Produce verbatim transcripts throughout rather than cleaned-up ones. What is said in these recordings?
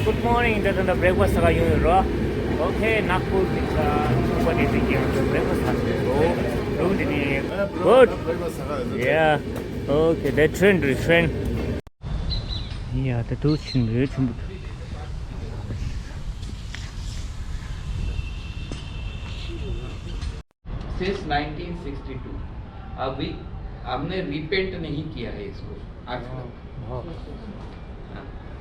Good morning. ད་ད་ད་breakfast ཟ་ག་ཡོང་ཡོད་རོ། Okay, Nagpur གི་ཆ་ཚུགས་པ་དེ་དེ་གི་ཡང་breakfast ཟ་གི་ཡོད་རོ། རུམ་དེ་ནི་good. Breakfast ཟ་ག་ཡོད། Yeah. Okay, the train, the train. Yeah, the two chin, the chin. Since nineteen sixty two, अभी हमने repaint नहीं किया है इसको आज तक। हाँ।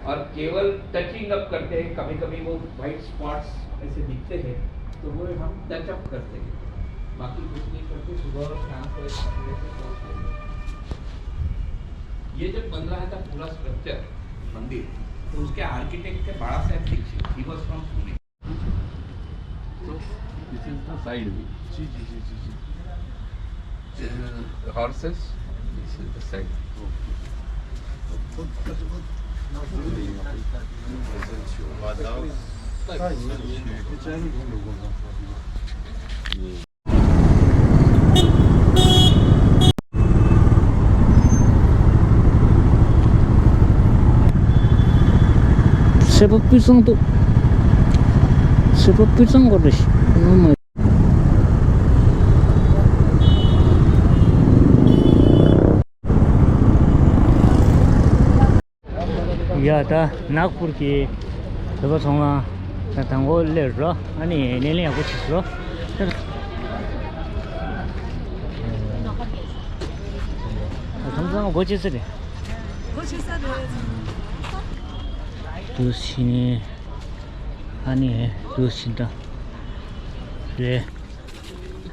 और केवल touching up करते हैं, कभी कभी वो white spots ऐसे दिखते हैं, तो वो हम टच अप करते हैं, बाकी कुछ नहीं करते। सुबह और शाम को एक कपड़े से पोंछते हैं। ये जब बन रहा था पूरा स्ट्रक्चर मंदिर, तो उसके आर्किटेक्ट थे Bala Saheb Dikshit, he was from Pune. So, this is the side view. जी जी जी जी जी। This is the horses, this is the side view. སེར་པོ་སྤུས་གཙང་འདུག་སེར་པོ་སྤུས་གཙང་གོ་རེ་ཞིག་ཡ་ད་ནག་པུར་གྱི་བོད་པ་ཚོང་ཁང་ད་དང་པོ་སླེབས་རོ། ཨ་ནི་སྣེ་ལེན་ཡག་པོ་བྱེད་རོ། ཁམས་སང་སྒོ་ཕྱེ་ས་རེད། སྒོ་ཕྱེ་ས་རེད། དུ་ཕྱིན་ནས་ཨ་ནི་དུ་ཕྱིན་ད་རེད།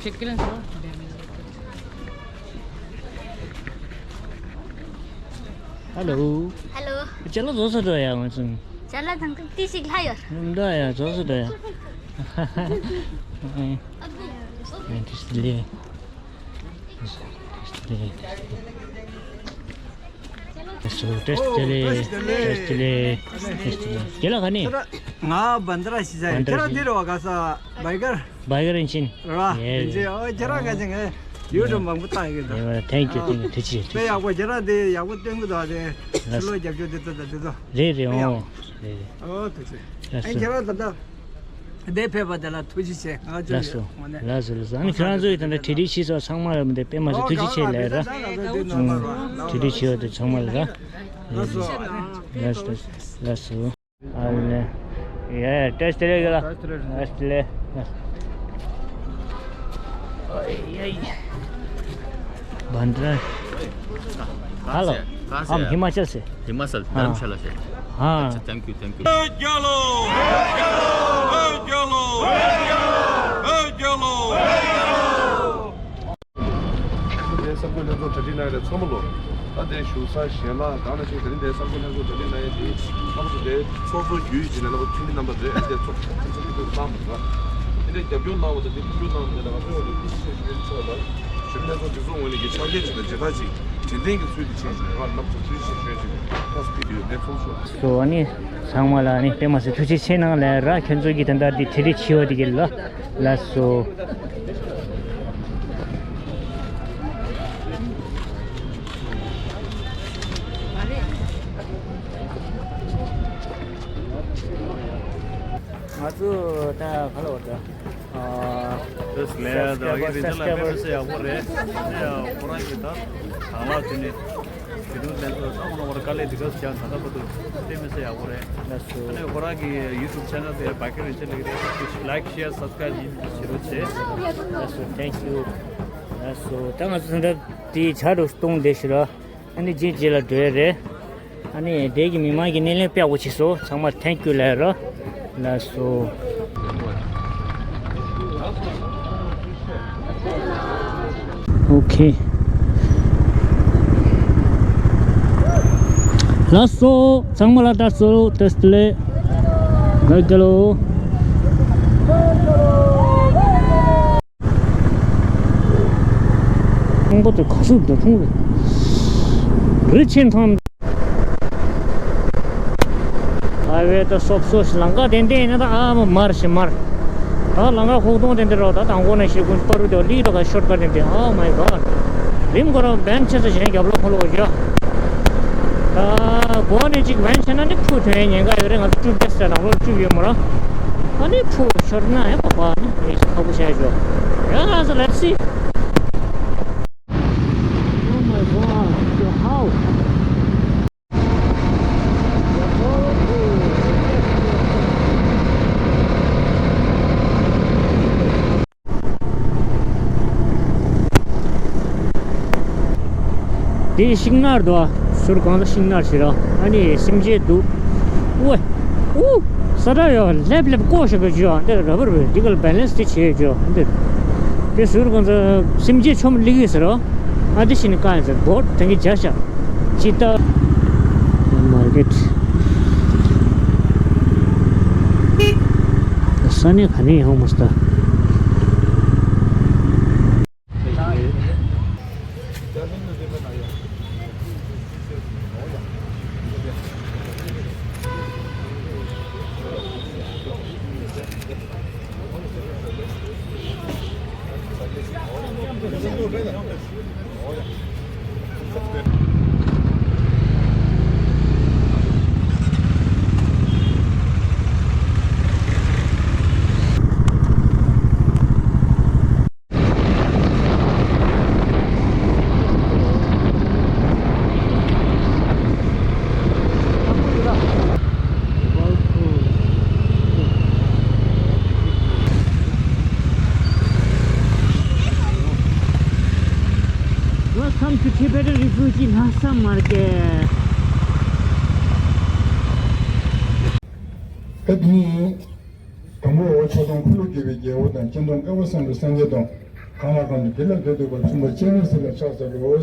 ཁྱེད་ཀྱི་ལན་ཚོ། Hello. Hello. ཅ་ལག་བཟོ་ས་འགྲོ་ཡ་ང་ཚོ། ཅ་ལག་དང་ཏི་ཞིག་ལྷ་ཡོད། འདྲ་ཡ་བཟོ་ས་འགྲོ་ཡ། ཨ་ཏི་ལེ། ཏི་ལེ། ཏི་ལེ། ཏི་ལེ། ཏི་ལེ། ཅ་ལག་ག་ནས། ང་བན་དྲ་ཞིག་ཟ་ཡ། ཁྱེད་རང་འདི་རེད་བ། ག་ས་བའི་གར། བའི་གར་ཡིན་ཕྱིན། རེད་བ། ཡིན་ཕྱིན། ཨོ་ཁྱེད་རང་ག་ཅིག་ཡུ་ཊུབ་མང་པོ་བཏང་གི་འདུག Thank you, thank you. ཐུགས་རྗེ་ཆེ། དཔེ་ཡག་པོ། ཁྱེད་རང་དེ་ཡག་པོ་སྟོན་གི་འདུག་དེ་ཕྱི་ལོགས་རྒྱབ་སྐྱོར་དེ་ཚོ་དང་དེ་ཚོ། རེད་རེད། དཔེ་ཡག་ཨོ། པོ། རེད་རེད། ཨོ་ཐུགས་རྗེ་ཆེ། ལགས་ཨེ་སོ། ཁྱེད་རང་ད་ལྟ་དེ་ཕེབས་པ་དེ་ལ་ཐུགས་རྗེ་ཆེ། ང་ཚོ་ལགས་སོ། ངོ་ནས། ལགས་སོ་ལགས་སོ། ཨ་ནི་ཁྱེད་རང་ཚོ་ཡི་དེ་འདྲ་གྲ་སྒྲིག་བྱས་སོགས་ཚང་མ་ལ་མི་འདི་དཔེ་མ་སྲིད་ཐུགས་རྗེ་ཆེ་ལབ་ར། ཨུམ། གྲ་སྒྲིག་བྱས་པ་དེ་ཚང་མ་ལ་ར། ལགས་སོ། ལགས་སོ། ལགས་སོ། ཨ་ལེ། ཡ་ཡ། བཀྲ་ཤིས་བདེ་ལེགས་ལ། བཀྲ་ཤིས་བདེ་ལེགས། ཨ་ཡ་ཡ། Bandra. हेलो। कहाँ से हम है? हिमाचल से। हिमाचल, हाँ। धर्मशाला से। हाँ। अच्छा, thank you, thank you। དེ་གསར་འགོད་ལྷན་ཚོགས་གྲ་སྒྲིག་གནང་ཡ་ལ་ཚང་མ་ལོ། ད་དེ་བཞུགས་ས་གཞན་ལ་གང་ལ་ཞིག་དེ་རིང་དེ་གསར་འགོད་ལྷན་ཚོགས་གྲ་སྒྲིག་གནང་ཡ་དེ་ཚང་མ་དེ་ཚོགས་གཙོ་བརྒྱུད་ཀྱི་ནས་ལ་ཕུལ་མི་རྣམ་པ་རེད། དེ་ཚོགས་ཚོགས་ཚོགས་ཀྱི་ཐུགས་བསམ་རེད། དེ་འདྲའི་རྒྱབ་སྐྱོར་གནང་བ་དང་དེ་མཐུན་སྒྲིལ་གནང་བ་དེ་ལ་ང་ཚོའི་ངོས་ནས་ཐུགས་རྗེ་ཆེ་ཞུ་ཡ་ཡིན་ཚོགས་ལ་ཞུ་མི་ལྷན་ཚོགས་དེ་ཚོའི་ངོས་ནས་ཀྱི་ཕྱག་འཁྱེར་ཅིག་དང་མཇལ་ཁ་ཅིག་དྲན་རྟེན་གྱི་ཚུལ་དུ་བྱས་ཤིང་ང་རྣམ་ཚོ་ཐུགས་རྗེ་ཆེ་ཞུ་ཡ་ཅིག་ཁ་སྤེལ་དུ་ཡོད། དེ་ཚོགས་ཚོགས། སོ་ཨ་ནི་ཚང་མ་ལ་ཨ་ནི་དཔེ་མ་སྲིད་ཐུགས་རྗེ་ཆེ་གནང་ལབ་ར། ཁྱོད་ཚོ་གི་དེ་འདྲ་དེ་གྲ་སྒྲིག་བྱས་པ་དེ་གི་ལ། ལགས་སོ། ང་ཚོ་ད་ག་ལ་བར་ད། ཨ། ལགས་ལགས། ད་ཡིན་རེད། ད་ལ་དཔེ་མི་སྲིད་ཡག་པོ་རེད། ཨ་ནི་ཁོ་རང་གིས་ད་དང་བླངས་བྱས་ནས་དེ་རིང་ལྷན་ཚོགས་ཚང་མ་ལ་བར་དཀའ་ལས་འདི་ག་ཙམ་བརྒྱབ་ད་ལྟ་བར་དུ་དཔེ་མི་སྲིད་ཡག་པོ་རེད། ལགས་སོ། ཨ་ནི་ཁོ་རང་གི་YouTube channel དེ་བྷའི་ཀར་རིན་ཆེན་ལགས་རེད། ཁྱེད་ཚོས་like, share, subscribe ཡིན་བྱེད་རོགས་བྱེད། ལགས་སོ། Thank you. ལགས་སོ། ད་ང་ཚོ་ད་ལྟ་དེ་ཇ་རུ་བཏུང་བསྡད་ཤག་ར། ཨ་ནི་རྗེས་རྗེས་ལ་འགྲོ་ཡ་རེད། ཨ་ནི་དེ་གི་མི་མང་གི་སྣེ་ལེན་དཔེ་ཡག་པོ་བྱས་སོང་། ཚང་མར་thank you ལབ་རོགས། ལགས་སོ། ཨོ་ཁེ། ལགས་སོ། ཚང་མ་ལ་བཀྲ་ཤིས་བདེ་ལེགས། ལགས་ཀྱ་ལོ། ཁང་པ་དེ་ག་ཚོད་འདུག་ཁང་པ་རི་ཆེན་ཐང་། ཨ་ཝེ་ད་སོབ་སོབ་ལམ་ཁ་ཏན་ཏན་ཡིན་ན་ད་ཨ་མ་མར་ཞིག་མར། ད་ལམ་ཁ་ཧུག་ཐོང་ཏན་ཏན་རོ། ད་དང་པོ་ནས་ཤེས་ཀུན་པ་རུ་དེ་ལི་ད་ག་ཤོར་ཀ་ཏན་ཏན། Oh my God. རིམ་གོ་ར་བན་ཆེ་ས་གཞན་རྒྱབ་ལོག་ཁོ་ལོ་ཡ། ད་ འོ་ནི་གཅིག་མེན་བྱས་ན་ནི་ཕུ་ཐོན་ཡས་ཉེན་ཁ་ཡོད་རེད། ང་ཚོ་སྤྲུལ་སྐད་ཟེར་ནང་ལོགས་སྤྲུལ་ཡོད་མ་རེད། ཨ་ནི་ཕུ་ཤོར་ན་ཡང་ཁག་པོ་ནི་མི་ཁག་པོ་བྱས་ཡོད། ཡང་ང་ཚོ་let's see. Oh my God, so how? དེ་ཤིང་ནགས་འདུག་ཨ། ཟུར་གང་ལ་ཤིང་ནགས་ཞིག་ར། ཨ་ནི་སེམས་ཅན་འདུག་ཨོ། ཨུ། ས་ཁྲ་ཡོད་ལེབ་ལེབ་བཀོག་བཞག་གི་བརྗོད་ཨ། འདི་ར་བར་བར་འདི་ག་ལ་བེ་ལེན་སི་དེ་བྱས་བརྗོད་ཨ། འདི་དེ་ཟུར་གང་ཚ་སེམས་ཅན་ཆོམ་ལི་གི་ཟེར་རོ། ཨ་འདི་ཤིང་ནི་གང་ཡིན་ཟེར་བོད་དེང་གི་བརྒྱ་ཤ་ཅི་ལྟ། མར་ཀེཊ། ས་གནས་ག་ནས་ཡོང་མ་སྟ། Welcome to Tibetan Refugee Lhasa Market. ད་དེ་ནི་དང་པོ་འོ་ཆ་ཚང་འཁོར་ལོ་བརྒྱུད་པའི་རྒྱལ་པོ་དང་། སྤྱི་མདོག་དཀར་པོ་བསམ་པའི་སངས་རྒྱས་དང་། གང་ལ་གང་འདུལ་དེ་ལ་འདོད་འདོད་པར་གསུངས་པ་སྤྱན་རས་གཟིགས་ལ་ཕྱག་འཚལ་ལོ།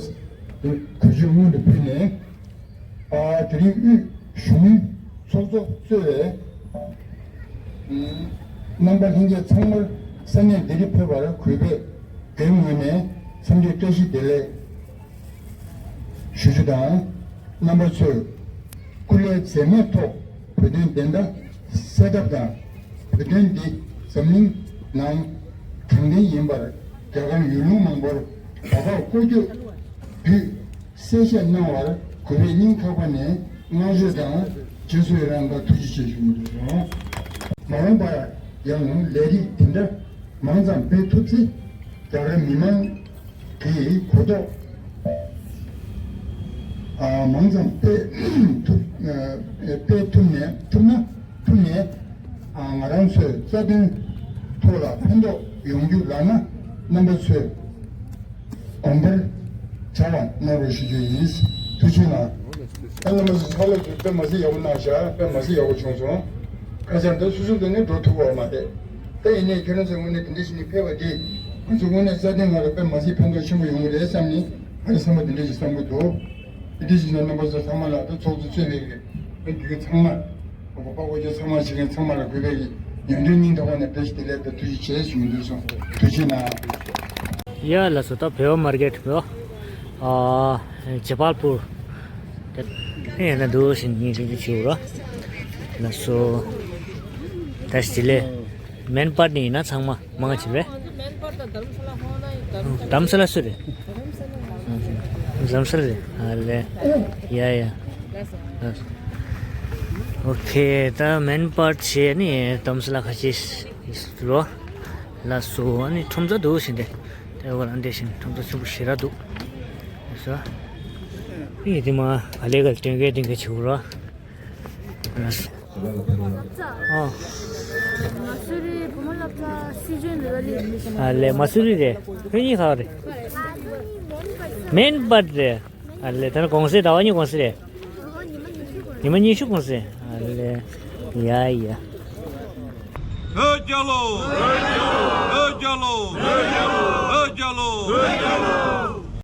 དེ་གུས་ཞབས་སྔོན་དུ་ཕུལ་ནས། ཨ་དེ་རིང་དབུས་གཞོན་ནུའི་ཚོགས་གཙོ་གཙོས་པའི་རྣམ་པ་ལྷན་རྒྱས་ཚང་མར་ས་གནས་འདི་རུ་ཕེབས་པར་གུས་པས་སྒོས་ངོས་ནས་འཚམས་འདྲི་བཀྲ་ཤིས་བདེ་ལེགས་ཞུ་རྒྱུ་དང་། རྣམ་པ་ཚོས་སྐུ་ལས་འཛེམས་མེད་ཐོག་བོད་དོན་བདེན་མཐའ་གསལ་ཐབས་དང་། བོད་དོན་འདི་འཛམ་གླིང་ནང་དྲང་བདེན་ཡིན་པར་རྒྱ་གར་ཡུལ་ལུང་མང་པོར་བར་པར་ལྐོག་གྱོད་བརྒྱུད་གསལ་བཤད་གནང་བར་གུས་པས་སྙིང་ཐག་པ་ནས་བསྔགས་བརྗོད་དང་རྗེས་སུ་ཡི་རང་དང་ཐུགས་རྗེ་ཆེ་ཞུ་གི་འདུག་ཟེར། མ་འོངས་པར་ཡང་ལས་རིགས་དེ་འདྲ་མང་ཙམ་སྤེལ་ཐུབ་ཚེ། རྒྱ་གར་མི་མང་གི་གོ་རྟོགས་ཨ་མང་ཙམ་སྤེལ་ཐུབ་ཨ་སྤེལ་ཐུབ་ནས་ཐུབ་ན་ཐུབ་ནས་ཨ་ང་རང་ཚོའི་རྩ་དོན་ཐོག་ལ་ཕན་ཐོགས་ཡོང་རྒྱུ་ལགས་ན། རྣམ་པ་ཚོས་དགོངས་པར་བྱ་བ་གནང་རོགས་ཞུ་རྒྱུ་ཡིན། ཐུགས་རྗེ་གནང་། ཨ་རྣམ་པ་ཚོ་ཕྱག་ལས་དེ་དཔེ་མ་སྲིད་ཡག་པོ་གནང་ཤག་དཔེ་མ་སྲིད་ཡག་པོ་བྱུང་སོང་། ཁ་སང་ད་སོ་སོ་འདི་ནས་འགྲོ་ཐུབ་པ་མ་རེད། ད་ཡིན་ནའི་ཁྱེད་རང་ཚོའི་ངོས་ནས་དེ་འདྲ་ཞིག་ནས་ཕེབས་པ་དེ་ང་ཚོ་དངོས་གནས་རྩ་དོན་ནང་ལ་དཔེ་མ་སྲིད་ཕན་ཐོགས་ཆེན་པོ་ཡོང་གི་རེད་བསམ་ནས་ང་ཚོ་ཚང་མ་དེ་འདྲ་ཞིག་བསམ་གྱི་འདུག་དེ་འདྲ་ཞིག་ན་རྣམ་པ་ཚོ་ཚང་མ་ལ་ད་ཚོགས་གཙོ་གཙོས་པའི་ཨ་དགེ་རྒན་ཚང་མ། ཁོ་པ་ཁོ་ཁྱེད་ཚང་མ་བྱེད་མཁན་ཚང་མ་ལ་གུས་པས་ཡོན་ཏན་སྙིང་ཐག་པ་ནས་བཀྲ་ཤིས་བདེ་ལེགས་དང་ཐུགས་རྗེ་ཆེ་ཞུ་གི་འདུག་སོང་། ཐུགས་རྗེ་གནང་། ཡ་ལགས་སོ། ད་བོད་མར་ཀེཊ་བོད་ཨ་ཇེ་པཱལ་པུར་དེ་ཡིན་ན་འདུག་ཟིན་ཉིན་རིག་རིག་བྱེད་འོ་ར། ལགས་སོ། བཀྲ་ཤིས་བདེ་ལེགས། མེན་པར་ནི་ཡིན་ན་ཚང་མ་མང་ཆེ་བས། དྷ་རམ་ས་ལ་སུ་རེད། དྷ་རམ་ས་ལ་རེད། ཨ་ལེ། ཡ་ཡ། ཨོ་ཁེ། ད་མེན་པར་བྱས་ནི་དྷ་རམ་ས་ལ་ཁ་ཆེ་རོ། ལ་སོ་ཨ་ནི་ཁྲོམ་ཚ་འདུག་ཞིང་དེ། དེ་བ་ལ་འདི་བཞིན་ཁྲོམ་ཚ་ཆེན་པོ་ཞེ་དྲག་འདུག་ཨི་དེ་མ་ག་ལེ་ག་ལེ་སྟོན་གའི་སྟོན་གའི་བྱེད་དགོས་རོ། ཨ། མ་སུ་རི་བུ་མོ་སློབ་གྲྭ་སྲིད་གཞུང་ལས་ཀ་ལས། ཨ་ལས་མ་སུ་རི་རེད། ཕན་ཡིན་ཁག་རེད། མེན་པར་རེད། ཨ་ལས་ད་ནི་གོང་སེ་ཟླ་བ་གཉིས་གོང་སེ་རེད། ཉི་མ་ཉི་ཤུ་གོང་སེ། ཨ་ལས། ཡ་ཡ། བོད་རྒྱལ་ལོ། བོད་རྒྱལ་ལོ། བོད་རྒྱལ་ལོ།